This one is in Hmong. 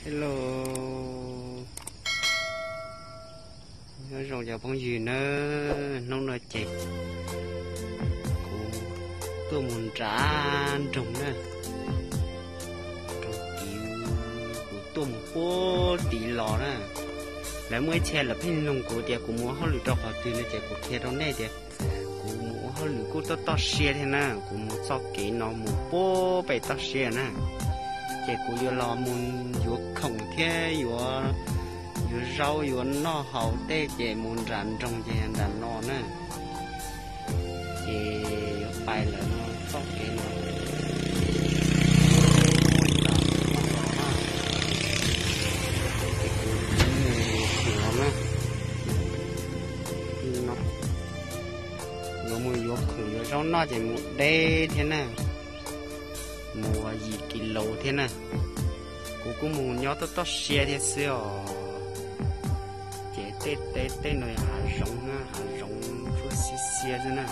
Hello, nyob zoo cov phooj ywg nawb. Hnub no ces kuv tuaj mus nram nroog na, nroog tid, kuv tuaj mus puag tid los na. Lawv muaj ib txhia lawv pheej nug kuv tias kuv mus ua hauj lwm rau qhov twg no ces kuv qhia rau nej tias kuv mus ua hauj lwm kuj toj toj siab thiab na. Kuv mus txoj kev no mus puag pem toj siab na, ces kuv yuav los mus yuav khoom thiab yuav, yuav zaub yuav noj haus tej ces mus nram nroog ces nram no na. Ces yuav pais lawm no txoj kev no, ces kuv mus khoom no na, no, yuav mus yuav khoom yuav zaub noj ces mus deb thiab na, mus yim kis lus thiab na. Kuv kuj mus nyob toj toj siab thiab xwb os. Ces tej teb tej no yog hav zoov na, hav zoov tsuab xiab xiab xwb na.